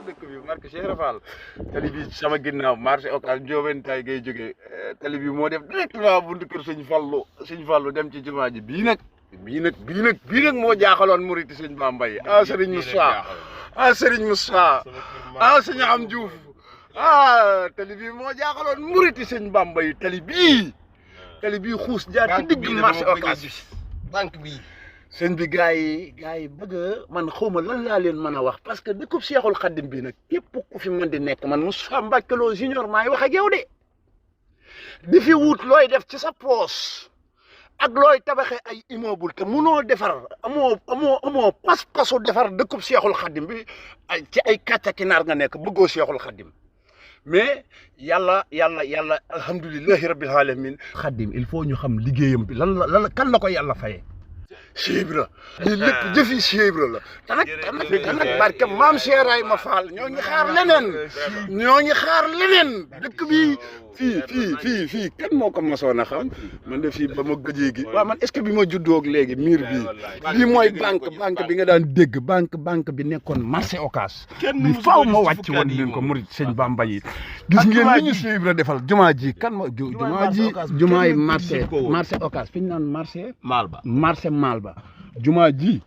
dëkk bi marque Cheikh Fall tali bi sama ginnaaw marché Ocass Ndiobène tay ngay jógee tali bi moo def directement buntu kër sëñ Fallu dem ci jumaa ji bii nag moo jaaxaloon muriti sëñ Bamba yi Serigne Moussa Serigne Moussa sëñ Am Diouf tali bi moo jaaxaloon muriti sëñ Bamba yi tali bii xuus jaar ci digg marché Ocass bi banque bi sëñ bi gars yi bëgg man xawma lan laa leen mën a wax parce que dëkkub Seexul Xaddim bi nag képp ku fi mën di nekk man Moustapha Mbacké Lo Junior maay wax ak yow de di fi wut looy def ci sa poos ak looy tabaxee ay immeuble te munoo defar amoo pas-pasu defar dëkkub Seexul Xaddim bi ci ay kàcca kinaar nga nekk bëggoo Seexul Xaddim mais yàlla alhamdulillahi rabbil alamin Xaddim il faut ñu xam liggéeyam bi lan la kan la ko yàlla fayee Cheikh Ibra lii lépp jëfi Cheikh Ibra la te nag barke maam Cheikh Ibrahima Fall ñoo ngi xaar leneen dëkk bi fii kan moo ko mosoon a xam man de fii ba ma gëjee gi waaw man est-ce que bi ma juddoo ak léegi miir bii mooy banque bi nga daan dégg banque bi nekkoon marché Ocass bi faaw ma wàcc woon leen ko murid sëñ Bamba yi gis ngeen li ñu Cheikh Ibra defal jumaa ji kan ma jumaa yi marché Ocass fi ñu naan marché Malba jumaa ji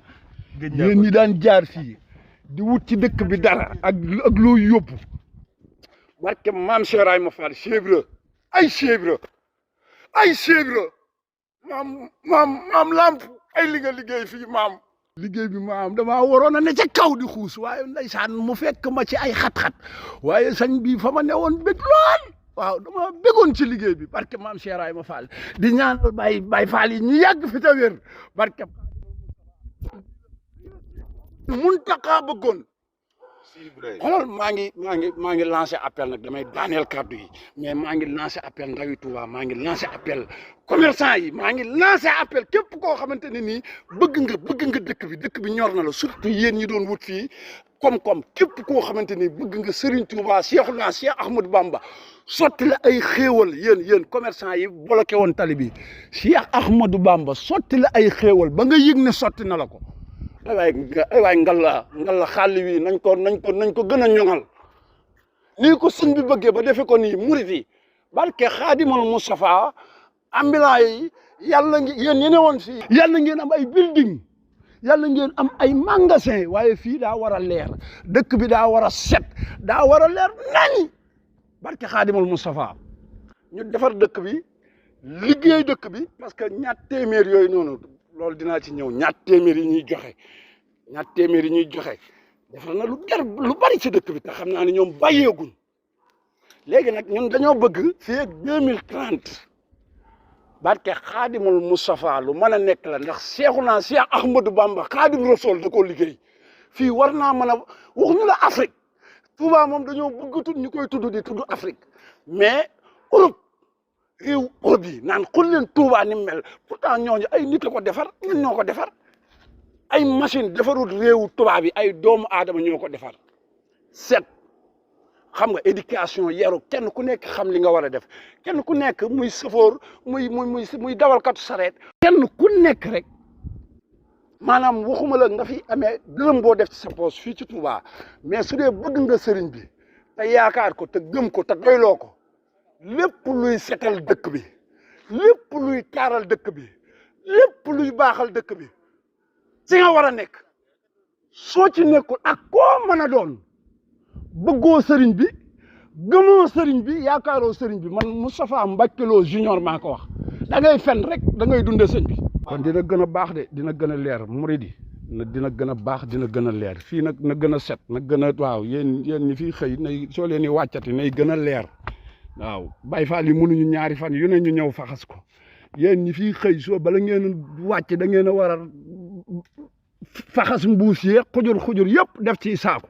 yéen ñi daan jaar fii di wut ci dëkk bi dara ak loo yóbbu barke maam Cheikh Ibrahima Fall Cheikh Ibra maam lamp ay li nga liggéey fii maam liggéey bi maam damaa waroon a ne ca kaw di xuus waaye ndeysaan mu fekk ma ci ay xat-xat waaye sañ bi fa ma newoon bég lool waaw dama bégoon ci liggéey bi barke maam Cheikh Ibrahima Fall di ñaanal Baye Fall yi ñu yàgg fi ta wér barke Muntaxa bëggoon xoolal maa ngi lancé appel nag damay daaneel kàddu yi mais maa ngi lancé appel ndawi Touba maa ngi lancé appel commerçant yi maa ngi lancé appel képp koo xamante ne nii bëgg nga dëkk bi ñor na la surtout yéen ñi doon wut fii koom-koom képp koo xamante ni bëgg nga Serigne Touba Cheikh Ahmadou Bamba sotti la ay xéewal yéen commerçant yi bloqué woon tali bi Cheikh Ahmadou Bamba sotti la ay xéewal ba nga yëg ne sotti na la ko ay waay ngalla xàll wi nañ ko gën a ñoŋal nii ko sëñ bi bëggee ba defe ko nii murit yi barke Xaadimal Mustafa ambulant yi yàlla yéen ñi ne woon fii yàlla ngeen am ay building yàlla ngeen am ay magasin waaye fii daa war a leer dëkk bi daa war a set daa war a leer nañ barke Xaadimal Mustafa ñu defar dëkk bi liggéey dëkk bi parce que ñaat téeméer yooyu noonu loolu dinaa ci ñëw ñaat téeméer yi ñuy joxe defal na lu bari ci dëkk bi te xam naa ne ñoom bàyyeeguñ léegi nag ñun dañoo bëgg fii ak 2030 barke Xaadimul Mustafa lu mën a nekk la ndax Cheikh Ahmadou Bamba Xaadim Rasul da koo liggéey fii war naa mën a waxuñu la Afrique Touba moom dañoo bëgg ñu koy tudd di tudd Afrique mais Europe réew Europe yi naan xool leen Touba ni mel pourtant ñooñu ay nit la ko defar ñun ñoo ko defar ay machine defarul réewu tubaab bi ay doomu aadama ñoo ko defar set xam nga éducation yaru kenn ku nekk xam li nga war a def kenn ku nekk muy safoor muy dawalkatu sareet kenn ku nekk rek maanaam waxuma la nga fi amee dërëm boo def ci sa poche fii ci Touba mais su dee bëgg nga sëriñ bi te yaakaar ko te gëm ko te doyloo ko lépp luy setal dëkk bi lépp luy taaral dëkk bi lépp luy baaxal dëkk bi ci nga war a nekk soo ci nekkul ak koo mën a doon bëggoo sëriñ bi gëmoo sëriñ bi yaakaaroo sëriñ bi man Moustapha Mbacké Lo Junior maa ko wax da ngay fen rek da ngay dunde sëñ bi kon dina gën a baax de dina gën a leer muridi dina gën a baax dina gën a leer fii nag na gën a set na gën a waaw yéen ñi fii xëy nay soo leen di wàccati nay gën a leer waaw Baye Fall yi mënuñu ñaari fan yu ne ñu ñëw faxas ko yéen ñi fii xëy soo bala ngeen wàcc da ngeen a war a faxas mbuus yi xujur yëpp def ci saako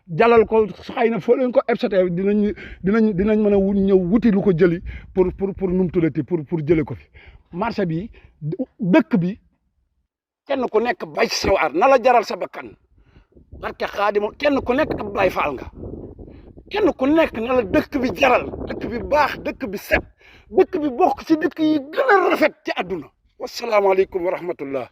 jalal ko xëy na foo leen ko ebsate dinañ mën a ñëw wuti lu ko jëli pour nu mu tuddati pour jële ko fi marché bi dëkk bi kenn ku nekk bay ci sa waar na la jaral sa bakkan barke Xaadimu kenn ku nekk ab Baay Faal nga kenn ku nekk na la dëkk bi jaral dëkk bi baax dëkk bi set dëkk bi bokk ci dëkk yi gën a rafet ci àdduna wasalaamaaleykum wa rahmatullah